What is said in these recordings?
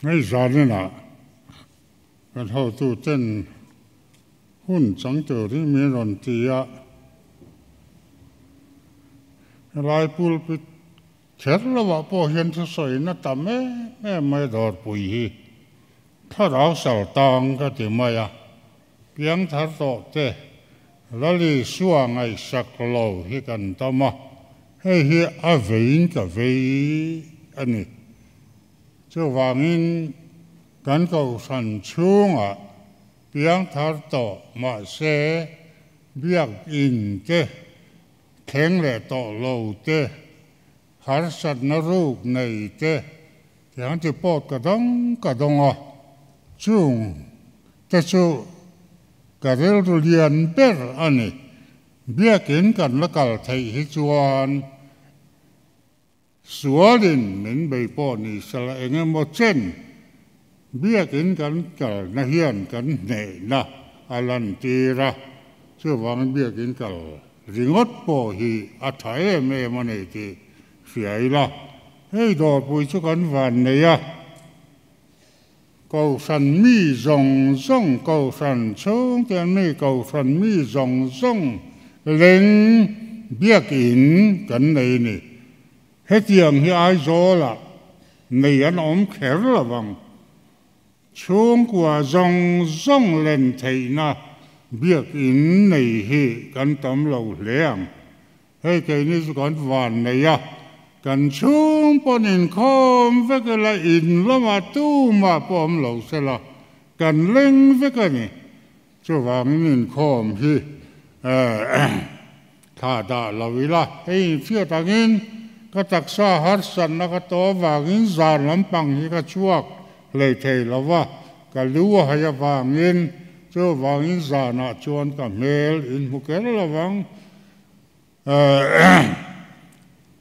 Hei zaninah kan hotuten hun chang turin min rawn ti a, helai pulpit kher lovah pawh hian thusawina tam em em mai dawrpui hi thlarau sal tang ka ti mai a, piangthar tawh te Lal Isua ngaihsak lo hi kan tam a, hei hi a veiin ka vei a ni. Chuvangin kan kohhran chhungah piangthar tawh mahse biakinn te thleng leh tawh lo te, harsatna ruk nei te tiang ti pawt ka dawng ka dawng a, chung te chu ka rilru lian ber a ni. Biakinn kan la kal theih hi chuan Sualin min bei pawh ni sela eng emaw chen biakin kan kalna hian kan hnehna a lantir a, chuvangin biakin kal ringawt pawh hi a tha em em a ni tih hria ila, hei dawrpui chu kan vannei a, Kohhran mi zawng zawng, Kohhran chhungte mi Kohhran mi zawng zawng leng biakinn kan nei ni. Hetiang hi Aizawlah nei an awm kher lo vang. Chhungkua zawng zawng len theihna biakinn nei hi kan tam lo hle ang. Hei keini chu kan van nei a, kan chhung pawn inkhawm vek ila in lamah tumah pawh awm lo sela kan leng vek a ni. Chuvangin inkhawm hi thla dah lo ila, hei inhriat angin ka taksa harsatna ka tawh avangin zan lampang hi ka chhuak hlei thei lo va, ka lu a hai avangin chuvangin zanah chuan ka hmel inhmu ker lo vang.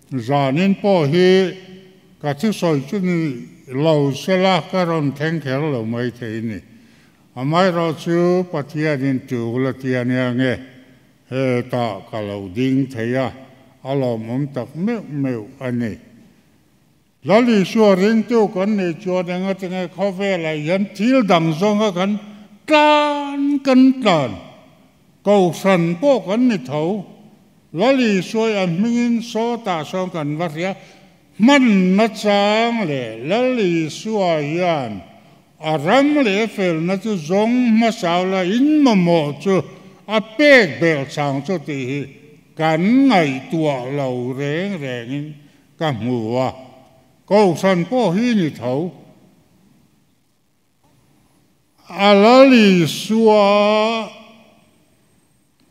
Zanin pawh hi ka thusawi chu ni lo sela ka rawn thleng kher lo mai thei ni. Amaherawh chu Pathianin tuk la ti a nia nge hetah ka lo ding thei a, a lawmawm tak meuh meuh a ni. Lal Isua ringtu kan nih chuan engatinge khawvelah hian thil dang zawnga kan tlan kan tlan, kohhran pawh kan ni tho. Lal Isua i a hmingin sawtah sawn kan va hria, hmanna chang leh Lal Isua hian a ram leh felna chu zawng hmasa la in mamawh chu a pek belh chang chu tih hi kan ngaihtuah lo reng rengin Ka hmu a, Kohhran pawh hi ni tho. A Lal Isua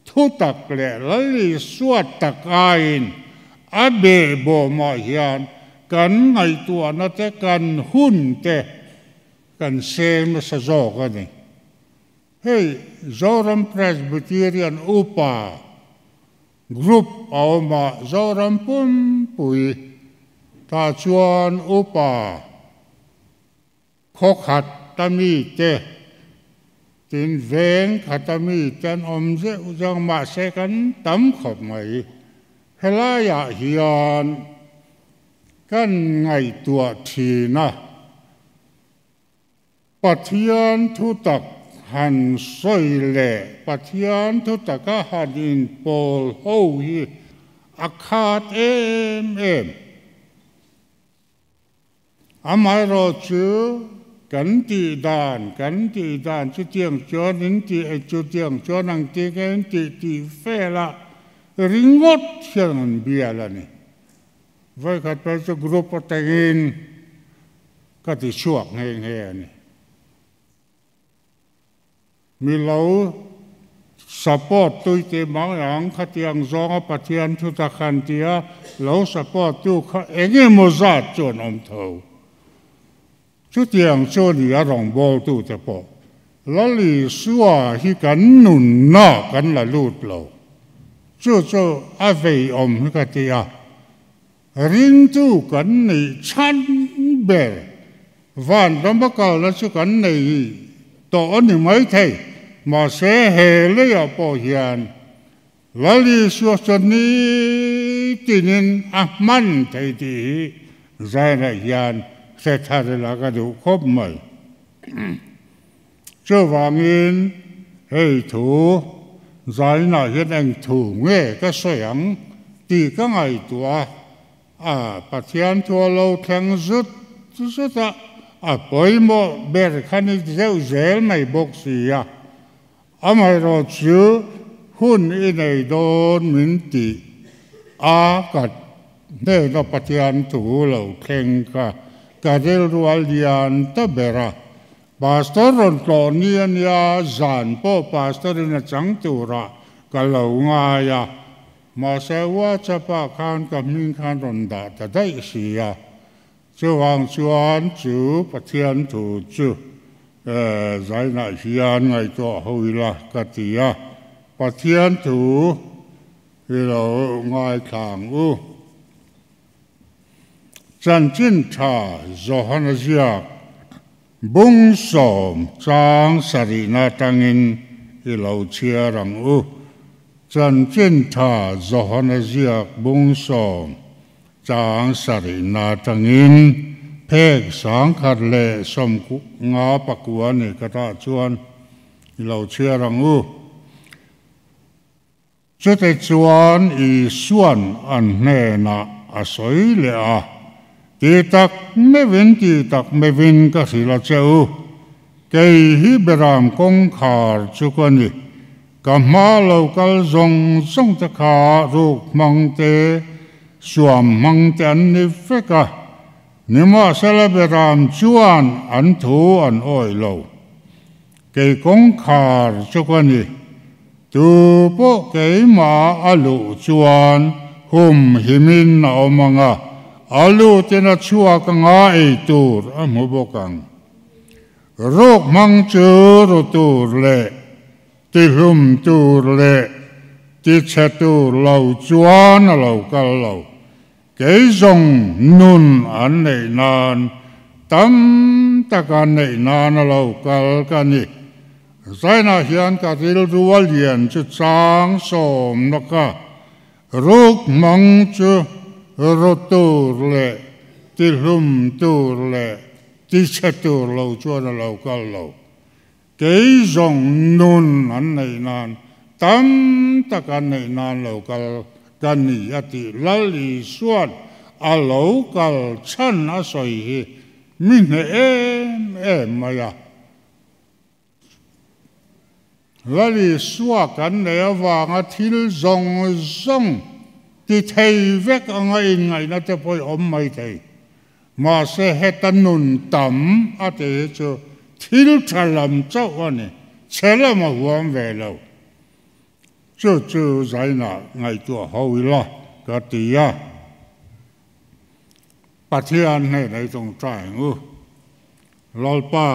thutak leh Lal Isua tak aiin a behbawmah hian kan ngaihtuahna te, kan hun te kan seng nasa zawk a ni. Hei Zoram Presbyterian Upa Group a awm a, Zoram pumpui tah chuan upa khawkhat a mite tin veng khat a mite an awm zeuh zeuh a, mahse kan tam khawp mai. Helaiah hian kan ngaihtuah thin a. Pathian thutak han sawi leh Pathian thutaka han inpawl ho hi a khat em em. Amaherawhchu kan tih dan, kan tih dan chutiang chuan in tih e chutiang chuan ang tih nge in tih tih velah ringawt hian an bial a ni. Vawikhat phei chu group atangin Ka ti chhuak nghe nghe a ni. Mi lo support tui tih mang ang khatiang zawnga Pathian thutak han tia lo support tu kha eng emaw zat chuan awm tho. Chutiang chu a ni a rawngbawltu te pawh. Lal Isua hi kan nunna kan la lut lo. Chu chu a vei awm hi ka ti a. Ringtu kan neih chhan ber vanrama kalna chu kan nei tawh a ni maithei, mahse he leiah pawh hian Lal Isua chu nitinin a hman thei tih hi zainah hian hre thar ila ka duh khawp mai. Chuvangin hei thu zainah hian eng thu nge ka sawi ang tih ka ngaihtuah a, Pathian thu a lo thleng zut zut a, a pawimawh ber kha ni deuh zel mai bawk si a. Amaherawhchu hun i nei dawn min tih a ka hnena Pathian thu lo thleng kha ka rilru a lian ta ber a. Pastor rawn tlawh ni a nia, zan pawh Pastor in a chang turah ka lo ngai a. Mahse WhatsApp ah khan ka hming khan rawn dah ta daih si a. Chuvang chuan chu Pathian thu chu zainah hian ngaihtuah ho ila ka ti a, Pathian thu i lo ngaithla ang u. Chanchin tha Johana ziak bung sawm chang sarihna atangin i lo chhiar ang u. Chanchin tha Johana ziak bung sawm Chang sarihna atangin phek sangkhat leh sawmnga pakua ni ka tah chuan i lo chhiar ang u. Chute chuan Isua'n an hnenah a sawi leh a, Ti tak meuhin, ti tak meuhin ka hrilh a che u, kei hi Beram kawngkhar chu ka ni. Ka hma lo kal zawng zawng te kha ruk hmang te, suam hmang te an ni vek a, nimahsela Beram chuan an thu an awih lo. Kei kawngkhar chu ka ni, tu pawh keimah a luh chuan hum himin a awm ang a, a lutin a chhuak anga ei tur a hmu bawk ang. Ruk hmang chu ru tur leh tihlum tur leh tichhe tur lo chuan a lo kal lo. Kei zawng nun an neih nan, tam taka neih nan a lo kal ka ni. Zainah hian ka rilru a lian chu chang sawmna ka ruk hmang chu ru tur leh tihlum tur leh Tichhe tur lo chuan a lo kal lo. Kei zawng nun an neih nan, tam tak an neih nan lo kal ka ni a tih Lal Isua'n a lo kal chhan a sawi hi mi hneh em em mai a. Lal Isua kan neih avanga thil zawng zawng ti thei vek anga inngaihna te pawh i awm mai thei. Mahse heta nun tam a ti hi chu thil tha lam chauh a ni, chhe lam a huam ve lo. Chu chu zainah ngaihtuah ho ila ka ti a. Pathian hnenah i tawngtai ang u. Lalpa,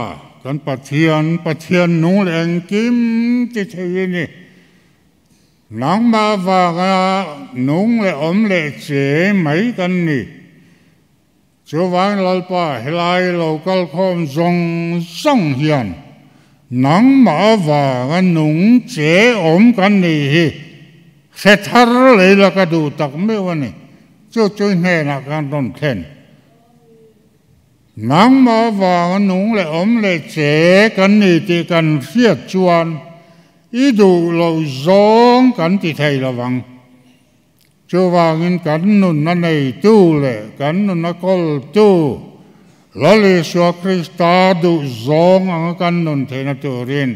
kan Pathian, Pathian nung leh engkim ti thei i ni. Nangmah avanga nung leh awm leh che mai kan ni. Chuvangin Lalpa, helai lo kalkhawm zawng zawng hian nangmah avanga nung che awm kan nih hi hre thar lei la ka duh tak meuh a ni. Chu chu i hnenah khan rawn thlen. Nangmah avanga nung leh awm leh che kan ni tih kan hriat chuan i duh loh zawng kan ti thei lo vang. Chuvangin kan nunna neitu leh kan nunna kawltu Lal Isua Krista duh zawng anga kan nun theihna turin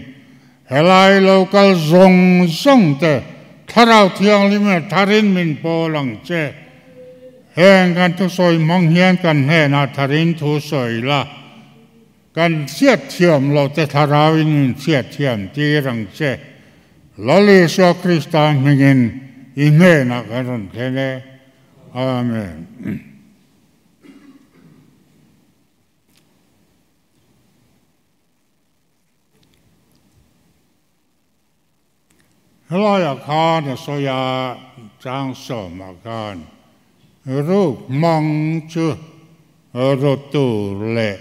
helai lo kal zawng zawng te Thlarau Thianghlim leh tharin min pawl ang che. Heng kan thusawi hmang hian kan hnenah tharin thu sawi la, kan hriatthiam loh te thlarauin min hriatthiam tir ang che. Lal Isua Krista hmingin i hnenah kan rawn thlen e. Amen. Helaiah khan a sawi a, chang sawmah khan ruk hmang chu ru tur leh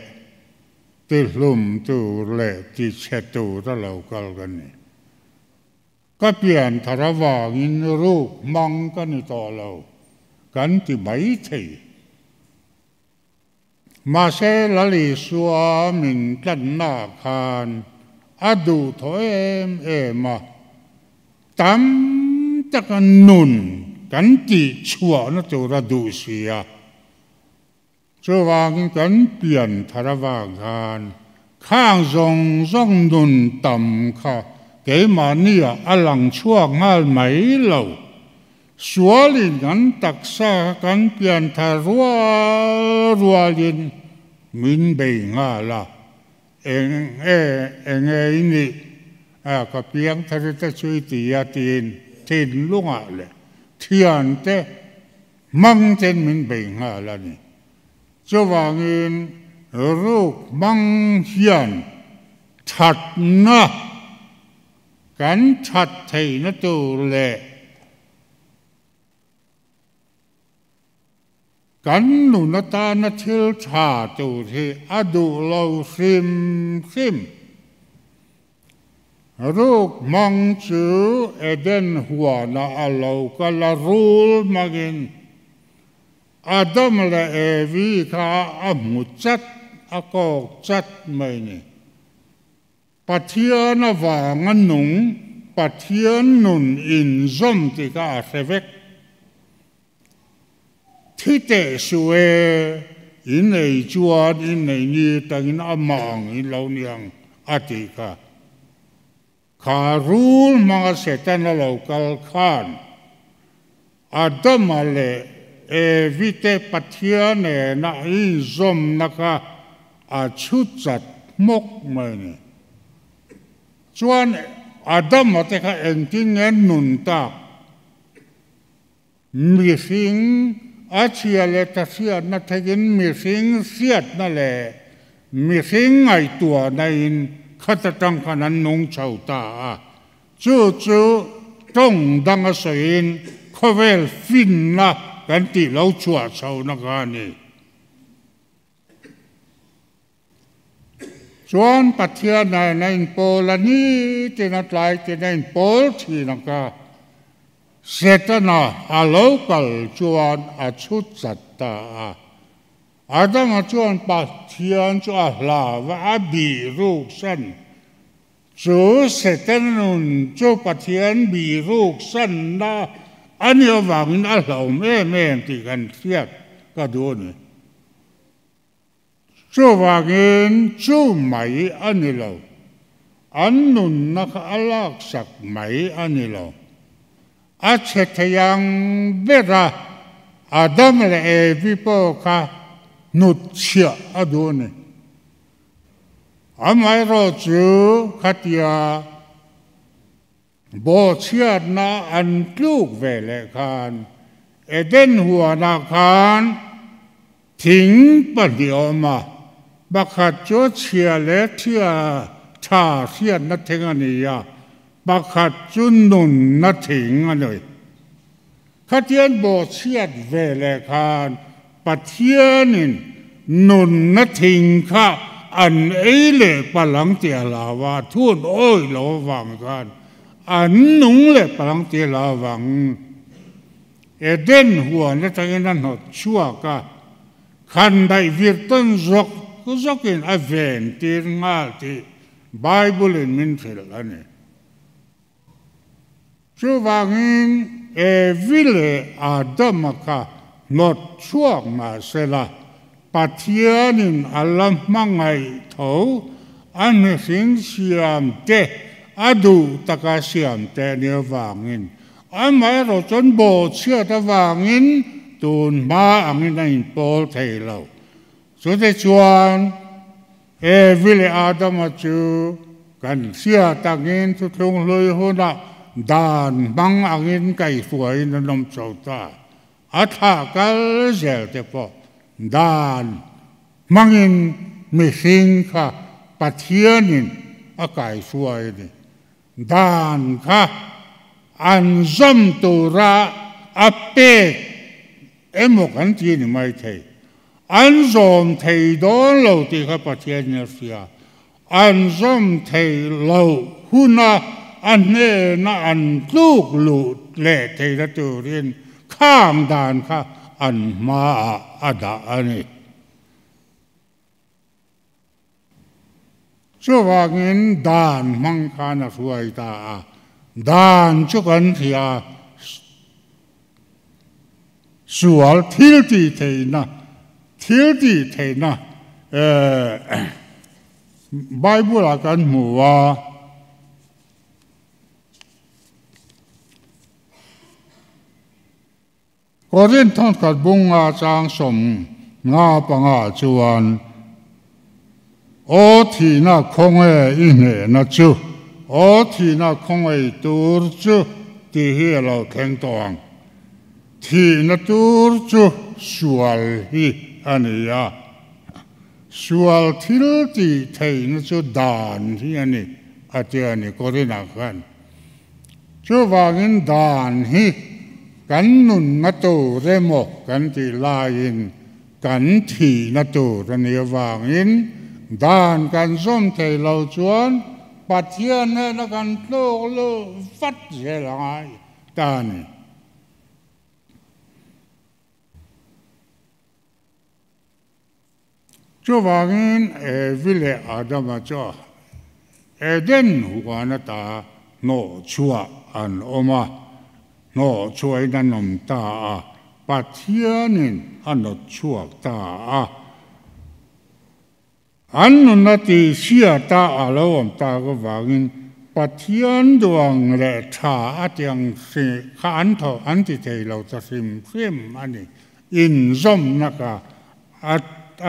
tihlum tur leh tichhe tur a lo kal ka ni. Ka pian thar avangin ruk hmang ka ni tawh lo kan ti mai thei. Mahse Lal Isua min tlanna khan a duhthawh em em a, tam taka nun kan tihchhuahna tur a duh si a. Chuvangin kan pian thar avang khan khang zawng zawng nun tam kha keimahniah a lang chhuak nghal mai lo. Sualin kan taksa kha kan pian thar rual rualin min bei nghal a, eng e eng e i nih a ka piang thar i te chu i ti a tiin thinlungah leh thiante hmang ten min bei nghal a ni. Chuvangin ruk hmang hian thatna kan that theihna tur leh kan nun atana thil tha tur hi a duh lo hrim hrim. Ruk hmang chu Eden huanah a lo kal a, rul hmangin Adam leh Evi kha a hmu chat, a kawk chat mai ni. Pathian avanga nung, Pathian nun inzawm tih kha a hre vek. Thi teh suh e, in ei chuan in nei ni tangin amah ang in lo ni ang a tih kha. Kha rul hmanga Setana lo kal khan Adama leh Evi te Pathian nena inzawmna kha a chhu chat hmawk mai a ni. Chuan Adama te kha engtin nge nun tak? Mihring a chhia leh ta hriatna theihin mihring hriatna leh mihring ngaihtuahna in khat atang khan an nung chho ta a. Chu chu tawng danga sawiin khawvel finna kan tih lo chhuah chhohna kha a ni. Chuan Pathian nen a inpawl a ni tiin a tlai tiin a inpawl thin ang kha. Setana a lo kal chuan a chhut chat ta a. Adama chuan Pathian chu a hlau va, a bih ruk san. Chu Setana nun chu Pathian bih ruk sanna a nih avangin a hlauhawm em em tih kan hriat ka duh a ni. Chuvangin chu mai a ni lo, an nunna kha a laksak mai a ni lo. A chhe thei ang bera Adam leh Evi pawh kha hnutchhiah a duh a ni. Amaherawhchu khatia Bawhchhiatna an tluk ve leh khan Eden huanah khan thing pahnih a awm a, pakhat chu a chhia leh thia tha hriatna thing a ni a, pakhat chu nunna thing a ni. Khatian bawhchhiat ve leh khan Pathianin nunna thing kha an ei leh palh ang tih a hlau a, thu an awih lo avang khan an nung leh palh ang tih a hlau avang Eden huan atangin a hnawt chhuak a, khan daih vir tawn zawk zawkin a ven tir nghal tih Bible-in min hrilh a ni. Chuvangin Evi leh Adama kha hnawt chhuak mah sela, Pathianin a la hmangaih tho, a mihring siam te, a duh taka siam te a nih avangin, amaherawh chuan bawhchhiat avangin tun hma angin a inpawl thei lo. Chutichuan, Evi leh Adama chu kan hriat angin thuthlung hlui hunah dan hmang angin kaihhruaiin an awm chho ta. A thlah kal zel te pawh dan hmangin mihring kha Pathianin a kaihhruai a ni. Dan kha an zawm tura a pek emaw kan ti ni mai thei. An zawm thei dawn lo tih kha Pathianin a hria. An zawm thei loh huna a hnena an tluk luh leh theihna turin khang dan kha an hmaah a dah a ni. Chuvangin dan hmang khan a hruai ta a, dan chu kan hria sual thil tih theihna, thil tih theihna Bible ah kan hmu a. Korinth thawnkhat bung nga chang 55 chuan, Aw thihna khawnge i hnehna chu, aw thihna khawngei tur chu tih hi a lo thleng tawh ang. Thihna tur chu sual hi a ni a, sual thil tih theihna chu dan hi a ni, a ti a ni Korinth-ah khan. Chuvangin dan hi kan nunna tur emaw kan tih laiin kan thihna tur a nih avangin dan kan zawm thei lo chuan Pathian hnena kan tluk luh vat zel a ngai ta a ni. Chuvangin Evi leh Adama chu Eden huan ata hnawhchhuah an awm a, hnawhchhuahin an awm ta a, Pathianin a nawtchhuak ta a. An nuna tihhriata a lo awm tak avangin Pathian duang leh tha a tiang hri kha an thawh an ti thei lo ta hrim hrim a ni. Inzawmna kha a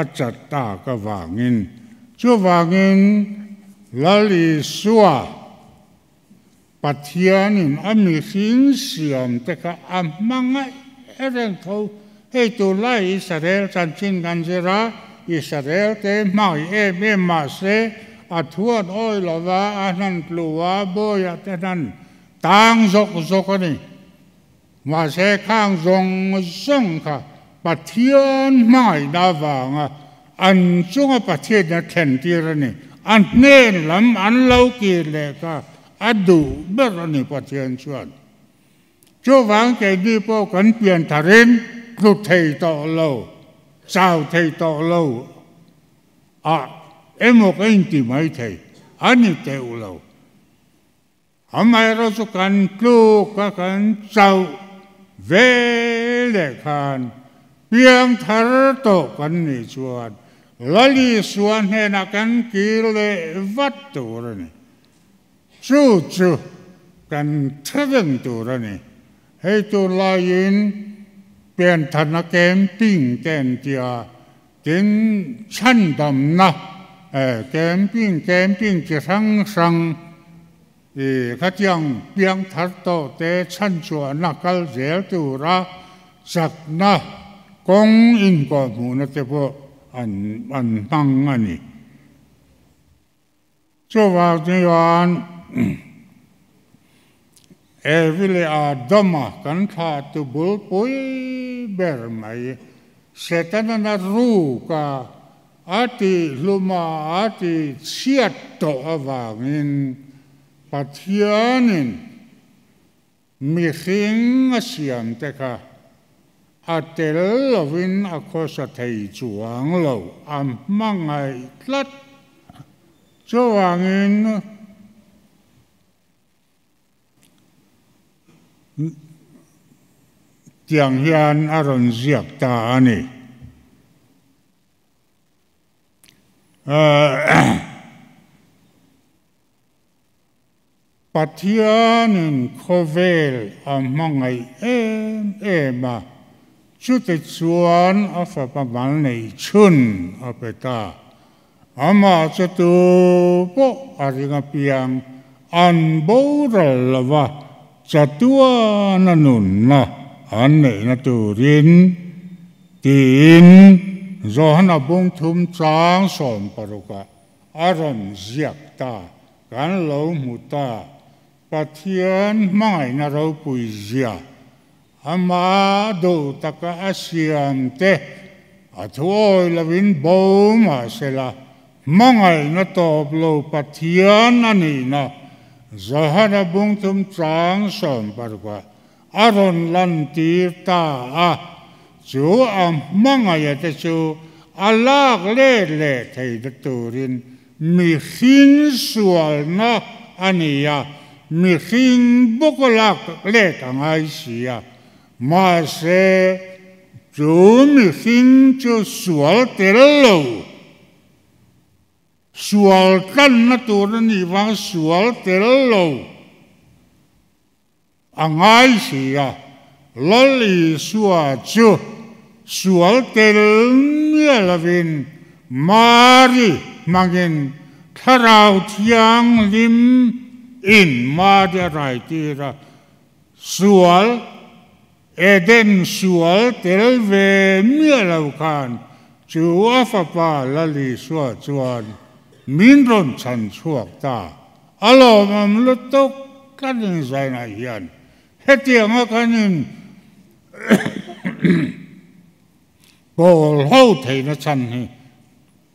a chat tak avangin. Chuvangin Lal Isua Pathianin a mihring siam te kha a hmangaih reng tho. Hei tunlai Israel chanchin kan zir a, Israel te hmangaih em em mah se a thu an awi lo va, a hnan tlu a, bawiah te hnan tang zawk zawk a ni. Mahse khang zawng zawng kha Pathian hmangaihna avanga an chunga Pathianna thlen tir a ni. A hnen lam an lo kir leh kha a duh ber a ni Pathian chuan. Chuvang keini pawh kan pian tharin tlu thei tawh lo, chau thei tawh lo a emaw ka inti mai thei a ni teuh lo. Amaherawhchu kan tluk a kan chauh ve leh khan piangthar tawh kan nih chuan Lal Isua hnenah kan kir leh vat tur a ni. Chu chu kan hre reng tur a ni. Hei tur laiin piantharna camping te an ti a, tin chhandamna camping camping chi hrang hrang I khatiang piang thar tawh te chhanchhuahna kal zel tura chakna kawng inkawhhmuhna te pawh an an hmang a ni. Chuvang chuan Evi leh Adama kan thlahtu bulpui ber mai Setana na ruka A tihhlum a, a tihchhiat tawh avangin Pathianin mihring a siamte kha a tel lovin a khawsa thei chuang lo, a hmangaih tlat. Chuvangin tiang hian a rawn ziak ta a ni. Pathianin khawvel a hmangaih em em a, chute chuan a fapa mal neih chhun a pe ta. Amah chu tu pawh a ring apiang an boral lo va, chatuana nunna an neihna turin Tiin Johana bung thum chang 16ah a rawn ziak ta, kan lo hmu ta. Pathian hmangaihna ropui zia, ama duh taka a siam te a thuawi lovin bo mahsela hmangaihna tawp lo Pathian a nihna Johana bung thum chang 16ah A rawn lantir ta a, chu a hmangaih te chu a lak let leh thei na turin Mihring sualna a ni a, mihring bawk lak let a ngai si a. Mahse, chu mihring chu sual tel lo. Sual tlanna tur a nih vang sual tel lo a ngai si a. Lal Isua chu sual tel miah lovin Mari hmangin Thlarau Thianghlim in Mari a raitir a, sual Eden sual tel ve miah lo khan chu a fapa Lal Isua chuan min rawn chhan chhuak ta. A lawmawm lutuk kan inzainah hian hetianga kan in pawl ho theihna chhan hi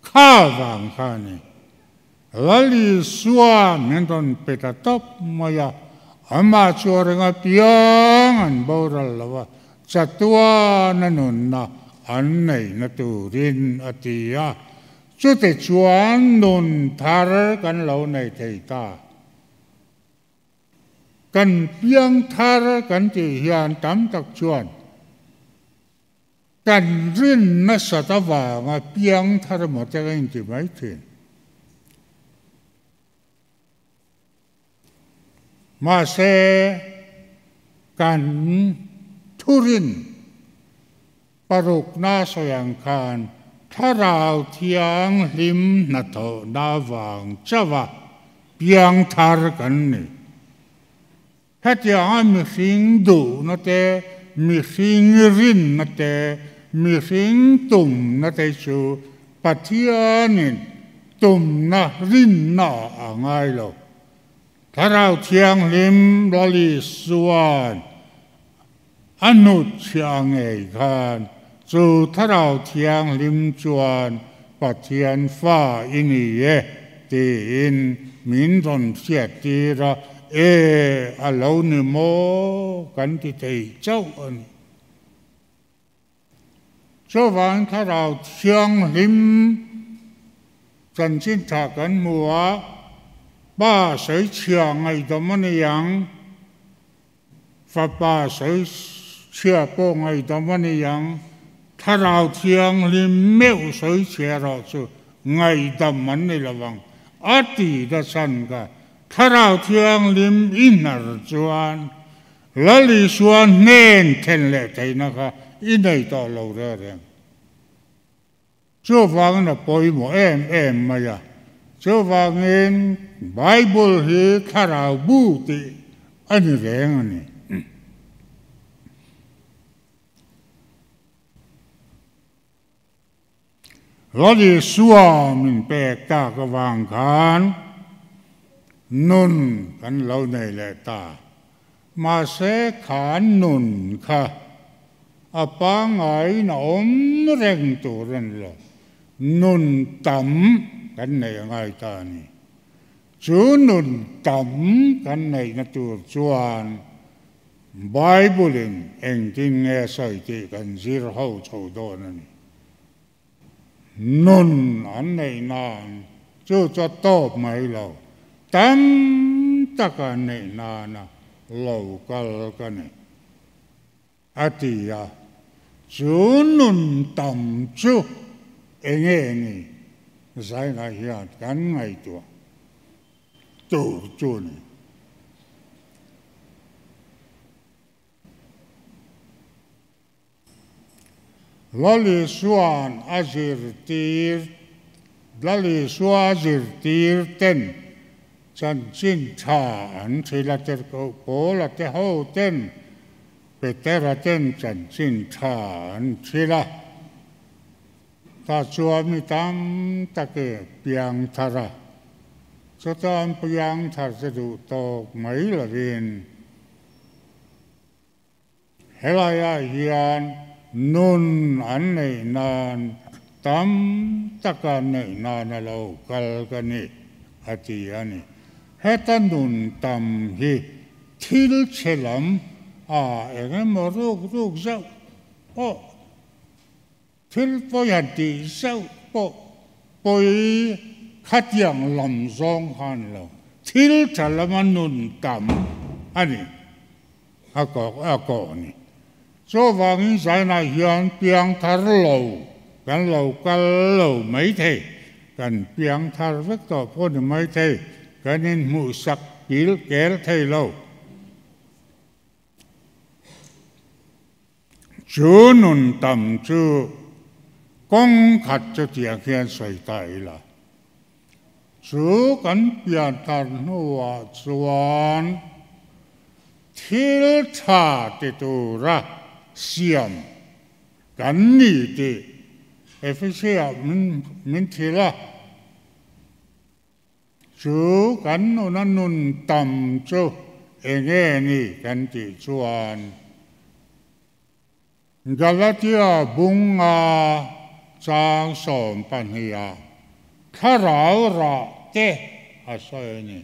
kha vang kha a ni. Lal Isua min rawn pe ta tawp mai a, amah chu a ring apiang an boral lo a, chatuana nunna an neihna turin a ti a. Chute chuan nun thar kan lo nei thei ta. Kan piang thar kan tih hian tam tak chuan Kan rin nasat avanga piang thar emaw te ka inti mai thin. Mahse, kan thurin parukna sawi ang khan Thlarau Thianghlim hnathawhna avang chauha piang thar kan ni. Hetianga mihring duhna te, mihring rinna te, mihring tumna te chu Pathianin tumna rinna ah a ngai lo. Thlarau Thianghlim Lal Isua'n a hnutchhiah ngei khan chu Thlarau Thianghlim chuan Pathian fa i ni e tiin min rawn hriattir a, e a lo ni maw kan ti thei chauh a ni. Chuvang Thlarau Thianghlim chanchin tha kan hmu a, Pa sawichhia ngaihdawm a ni ang, Fapa sawichhia pawh ngaihdawm a ni ang, Thlarau Thianghlim meuh sawichhia erawh chu ngaihdam an ni lo ang, a ti ta chhan ka. Thlarau Thianghlim i hnar chuan Lal Isua hnen then leh theihna kha i nei tawh lo reng reng. Chuvangin a pawimawh em em mai a. Chuvangin Bible hi thlarau bu tih a ni reng a ni. Lal Isua min pek tak avang khan nun kan lo nei leh ta. Mahse khan nun kha a pangaiin a awm reng tur a ni lo. Nun tam kan neih a ngai ta a ni. Chu nun tam kan neihna tur chuan Bible-in engtin nge a sawi tih kan zir ho chho dawn a ni. Nun an neih nan chu chu a tawp mai lo, tam taka neih nana lo kal ka ni, a ti a. Chu nun tam chu enge ni zainah hian kan ngaihtuah tur chu a ni. Lal Isua'n a zirtir Lal Isua a zirtir ten chanchin tha an thil a tirhkoh Paula te ho ten Petera ten chanchin tha an thil a. Ta chuan mi tam tak e piang thar a, chuta an piang thar che duh tawk mai lovin, Helaiah hian nun an neih nan tam taka neih nan a lo kal ka ni, a ti a ni. Heta nun tam hi thil chhe lam a eng emaw ruk ruk zauh pawh, thil pawi han tih zauh pawh pawi. Khatiang lam zawng kha a ni lo, thil tha lama nun tam a ni, a kawk a kawh a ni. Chuvangin zainah hian piangthar lo kan lo kal lo maithei, kan piangthar vek tawh pawh ni maithei, kan inhmuhsak pil kel thei lo. Chu nun tam chu kawng khat chu tiang hian sawi ta ila. Chu kan pian thar hnuah chuan thil tha ti tura siam kan ni tih Efesia min thil a. Chu kan nuna nun tam chu enge ni kan tih chuan Galatia bunga chang 12ah thlarau rah te a sawi a ni.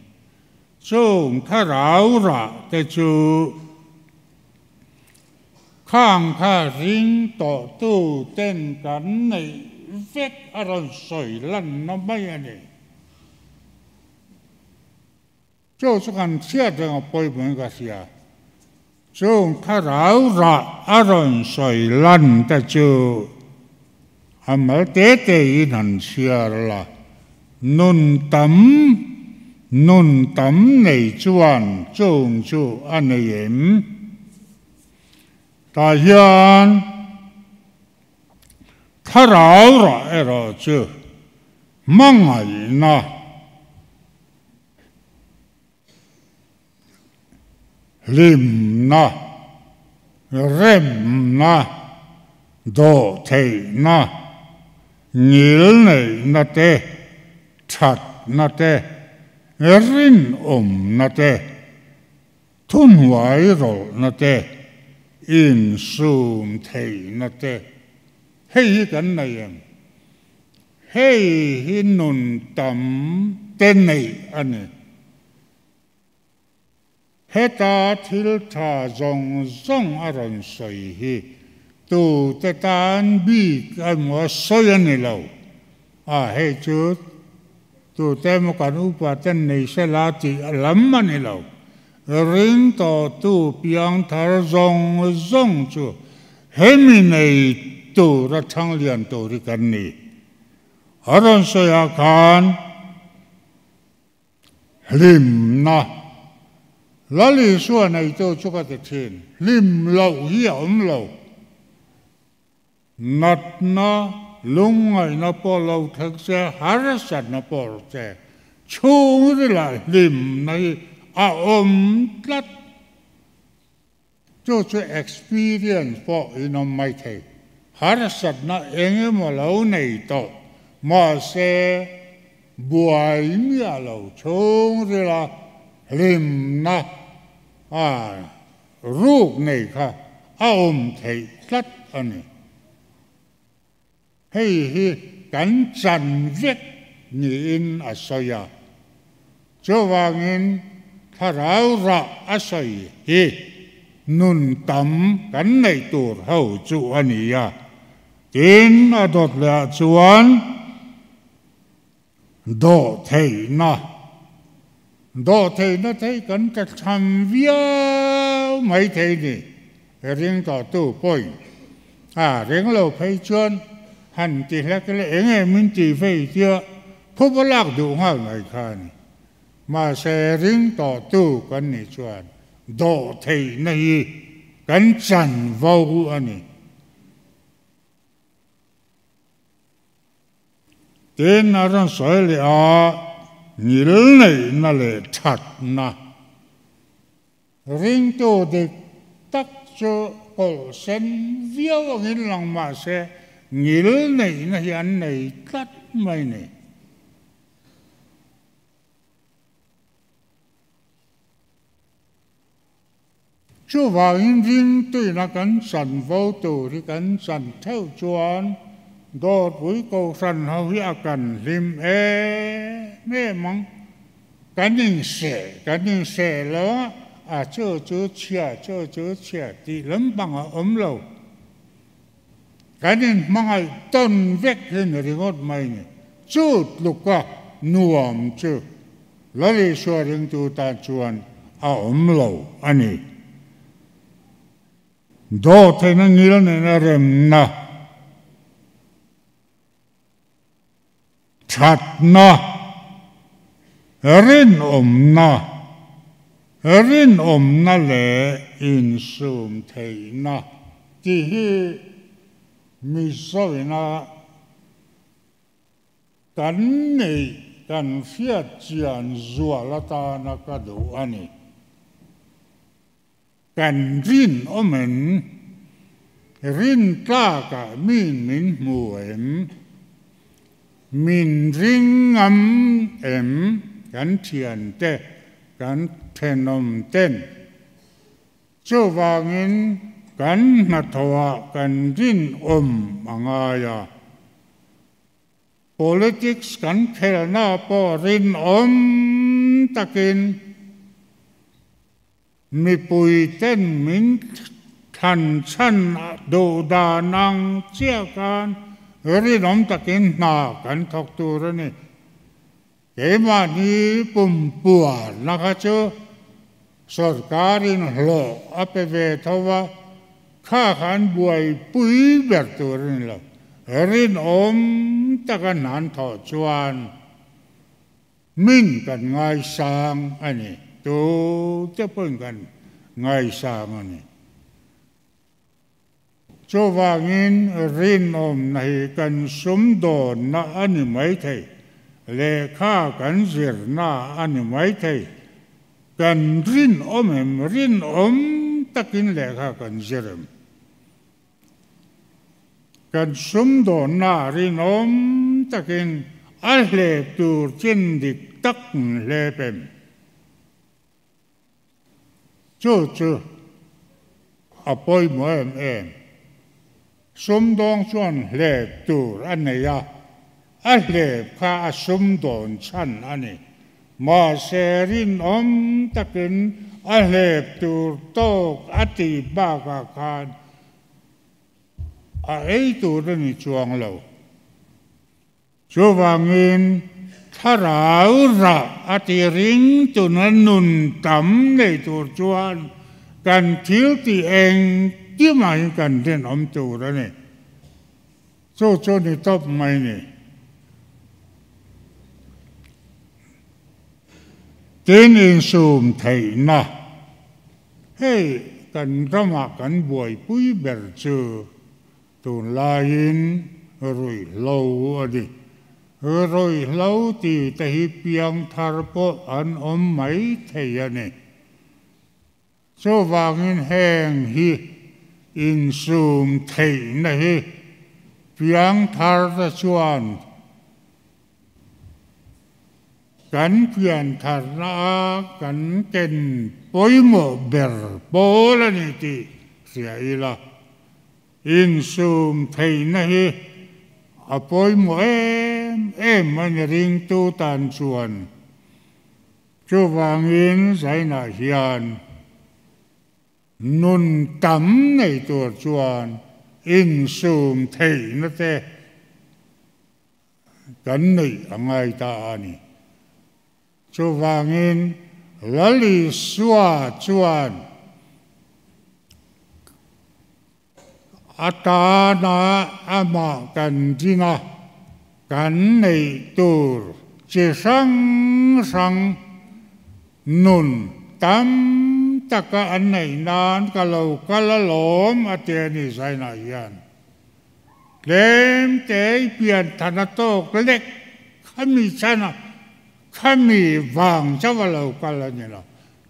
Chung thlarau rah te chu Khang kha ring tawhtu ten kan neih vek a rawn sawi lanna mai a ni. Chu chu kan chhiat reng a pawimawhin ka hria. Chung thlarau rah a rawn sawi lan te chu a mal te te in han chhiar la, nun tam nun tam nei chuan chung chu a nei em? Tah hian thlarau rah erawh chu hmangaihna, hlimna, remna, dawhtheihna, ngilneihna te, thatna te, rinawmna te, Thuhnuai rawlhna te, insum theihna te, hei hi kan nei em? Hei hi nun tam te neih a ni. Heta thil tha zawng zawng a rawn sawi hi tute tan bik emaw sawi a ni lo. A, hei chu Tute emaw kan upa ten nei se la tih a lam a ni lo. Ring tawhtu piangthar zawng zawng chu hemi nei tura thanglian tur hi kan ni. A rawn sawi ah khan hlimna Lal Isua neitu chu ka ti thin, hlim loh hi a awm lo. Natna, lungngaihna pawh lo thleng se, harsatna pawh rawh se, chhungrila hlimna hi a awm tlat. Chu chu experience pawh in awm mai thei. Harsatna eng emaw lo nei tawh, mahse buai miah lo chhungrila hlimna a Ruk nei kha a awm theih tlat a ni. Hei hi kan chan vek niin a sawi a, chuvangin thlarau rah a sawi hi nun tam kan neih tur ho chu a ni a, tin a dawt leh ah chuan Dawhtheihna, Dawhtheihna thei kan ta tham viau mai thei ni, ring tawhtu pawhin a ring lo phei chuan han ti hlek ila eng nge min ti vei tia phup a lak duh nghal mai kha a ni. Mahse ring tawhtu kan nih chuan dawhtheihna hi kan chanvo a ni. Tin, a rawn sawi leh a, ngilneihna leh thatna. Ringtu dik tak chu kawlh sen viau angin lang mah se, ngilneihna hi an nei tlat mai ni. Chuvangin ringtuina kan chanvo tur hi kan chan theuh chuan Dawrpui Kohhran ho hi a kan hlim em em ang. Kan inseh kan inseh lo a, a chu chu chhia chu chu chhia tih lampang a awm lo. Kan inhmangaih tawn vek hi ni ringawt mai ni. Chu tluka. nuam chu Lal Isua ringtu tan chuan a awm lo a ni. Dawhtheihna ngil nena remna, thatna, rinawmna, rinawmna leh insum theihna tih hi Mizoina kan neih kan hriat chian zual atana ka duh a ni. Kan rinawm em? Rin tlakah miin min hmu em? Min ring ngam em kan thiante, kan thenawm ten? Chuvangin kan hnathawhah kan rinawm a ngai a. Politics kan khelna pawh rinawm takin mipui ten min thlan chhan duh dan ang chiah khan rinawm takin hna kan thawk tur a ni. Keimahni pumpuarna kha chu sorkarin hlawh a pe ve tho a, kha khan buaipui ber tur a ni lo. Rinawm taka hnan thawh chuan min kan ngaisang a ni, tute pawhin kan ngaisang a ni. Chuvangin rinawmna hi kan sumdawnna a ni maithei, lehkha kan zirna a ni maithei. Kan rinawm em? Rinawm takin lehkha kan zir em? Kan sumdawnna rinawm takin a hlep tur chin dik tak hlep em? Chu chu a pawimawh em em. Sumdawng chuan hlep tur a nei a, a hlep kha a sumdawn chhan a ni. Mahse rinawm takin a hlep tur tawk a tih bakah khan a ei tur a ni chuang lo. Chuvangin, thlarau rah a ti ring tuna nun tam nei tur chuan kan thil tih engkimah hi kan rinawm tur a ni. Chu chu ni tawp mai ni. Tin insum theihna, hei kan ramah kan buaipui ber chu Tunlaiin ruihhlo a ni. Ruihhlo ti te hi piangthar pawh an awm mai thei a ni. Chuvangin heng hi insum theihna hi piangthar te chuan kan piantharna a kan ken pawimawh ber pawl a ni tih hria ila. Insum theihna hi a pawimawh em em a ni ringtu tan chuan. Chuvangin zainah hian nun tam nei tur chuan insum theihna te kan neih a ngai ta a ni. Chuvangin Lal Isua chuan a tana amah kan ding a, kan neih tur chi hrang hrang nun tam taka an neih nan ka lo kal alawm a ti a ni Zainah hian. Tlem te i pian than a tawk lek khami chhan a, khami vang chauh a lo kal a ni lo.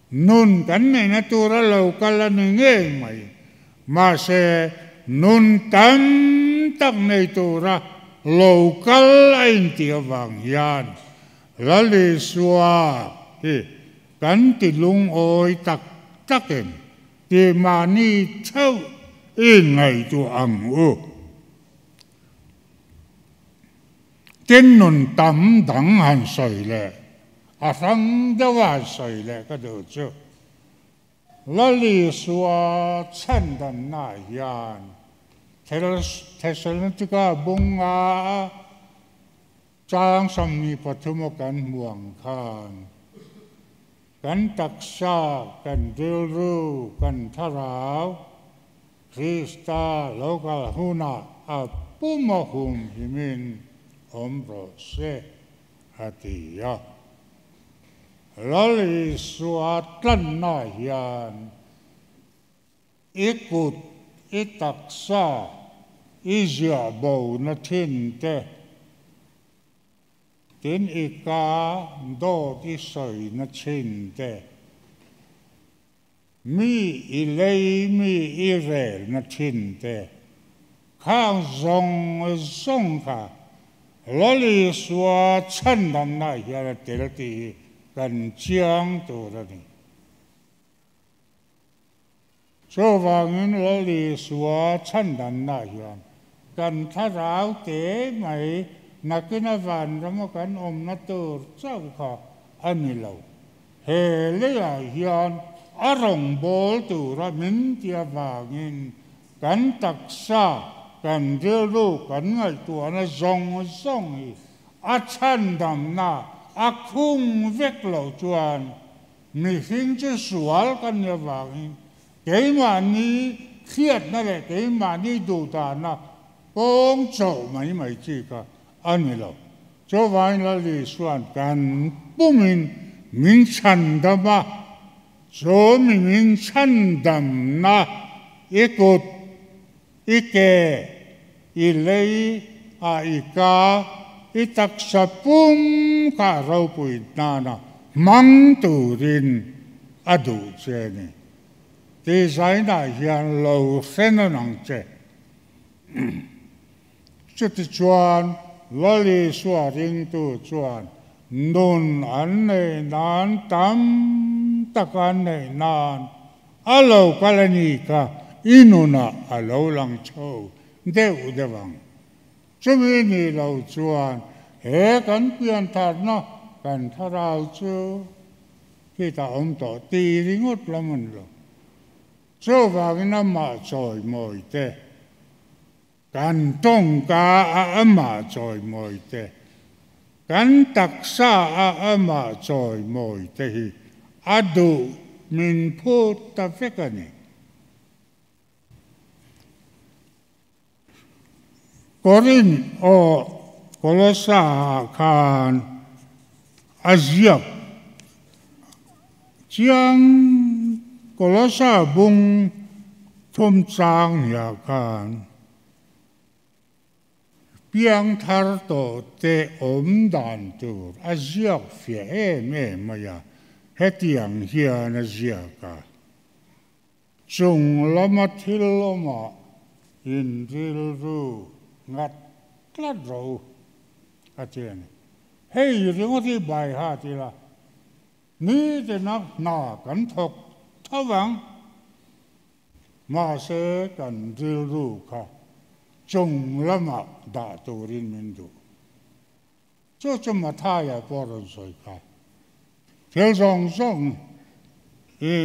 Nun kan neihna tur a lo kal a ni ngei mai. Mahse, nun tam tak nei tura lo kal a intih avang hian Lal Isua hi kan ti lungawi tak tak em? Ti mahni theuh i ngaihtuah ang u. Tin nun tam dang han sawi leh a hrang deuha han sawi leh ka duh chu Lal Isua chhandannaah hian Thesalonika bunga. Chang 23 a kan hmu ang khan kan taksa, kan rilru, kan thlarau Krista lo kal hunah a pum a humhimin awm rawh se, a ti a. Lal Isua tlanna hian I kut, i taksa, i ziah bo na thin te, tin i ka dawt i sawi na thin te, mi i lei mi i rel na thin te, khang zawng zawng kha Lal Isua chhandamna hian a tel tih hi kan chiang tur a ni. Chuvangin Lal Isua chhandanna hian kan thlarau te mai nakina vanrama kan awmna tur chauh kha a ni lo. He leiah hian a rawngbâwl tura min ti avangin kan taksa, kan rilru, kan ngaihtuahna zawng zawng hi a chhandamna a khung vek loh chuan Mihring chu sual kan nih avangin keimahni hriatna leh keimahni duhdahna pawng chauh mai mai chi kha a ni lo. Chuvangin Lal Isua'n kan pumin min chhandam a, chu mi min chhandamna i kut, i ke, i lei a i ka, i taksa pum kha a ropui hnana hmang turin a duh che a ni. Tizainah hian lo hre nawn ang che. Chutichuan Lal Isua ringtu chuan nun an neih nan tam tak an neih nan A lo kal a ni kha i nunah a lo lang chho deuh deuh ang. Chumi ni lo chuan he kan piantharna kan thlarau chu khitah awm tawh ti ringawt lam a ni lo. Chuvangin amah chawimawi te, kan tawngka a amah chawimawi te, kan taksa a amah chawimawi te hi a duh min phut ta vek a ni. Korin aw Kolosa ah khan a ziak chiang Kolosa bung thum chang hniah khan piangthar tawh te awm dan tur a ziak fiah em em mai a, hetiang hian a ziak a. Chung lama thil awmah in rilru ngat tlat rawh u, a ti a ni. Hei ringawt hi bai hat ila, nitina hna kan thawk tho vang. Mahse kan rilru kha chung lamah dah turin min duh. Chu chu Mathaia pawh rawn sawi kha. Thil zawng zawng hi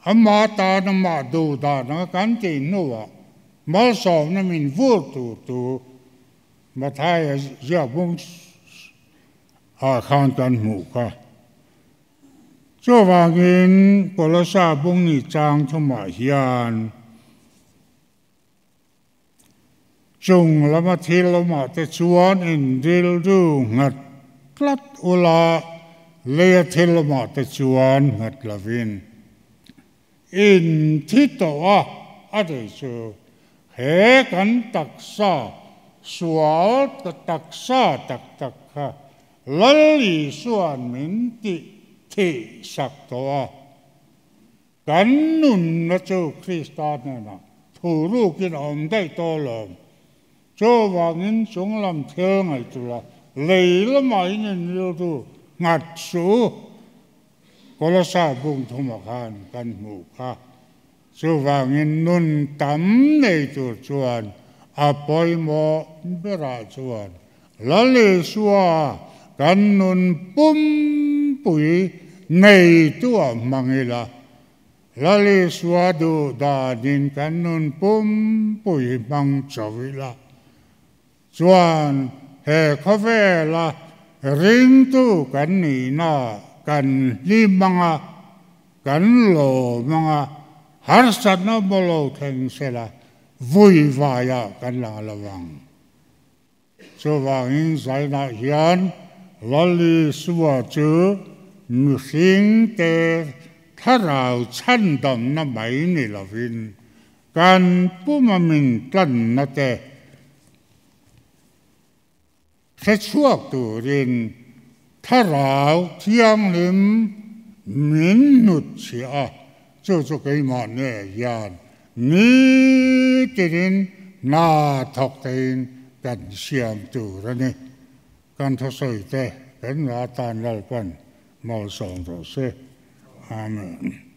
ama tan amah duh dan anga kan tih hnuah malsawmna min vur tur tu Mathaia ziak bung ah khan kan hmuh kha. Chuvangin Kolosa bung ni chang thumah hian Chung lama thil awmah te chuan in rilru nghat tlat ula, leia thil awmah te chuan nghat lovin in thi tawh a, a ti chu. He kan taksa, sual taksa tak tak kha Lal Isua'n min tih thih sak tawh a. Kan nunna chu Krista hnenah thu rukin a awm daih tawh alawm. Chuvangin chunglam thil ngaihtuah lei lamah in inrilru nghat suh u. Kolosa bung thumah khan kan hmuh kha. Chuvangin nun tam nei tur chuan a pawimawh berah chuan Lal Isua kan nun pumpui neitu a hmang ila, Lal Isua duh danin kan nun pumpui hmang cho ila. Chuan he khawvela ringtu kan nihna kan hlim anga, kan lawm anga, harsatna maw lo thleng sela vui vaiah kan lang lo vang. Chuvangin zainah hian Lal Isua chu mihringte thlarau chhandamna mai ni lovin kan puma min tlanna te hrechhuak turin Thlarau Thianghlim min hnutchhiah a, chu chu keimah nge hian Nitinin hna thawk theiin kan siam tur a ni. Kan thusawi te kan nga tan Lalpan malsawm rawh se. Amen.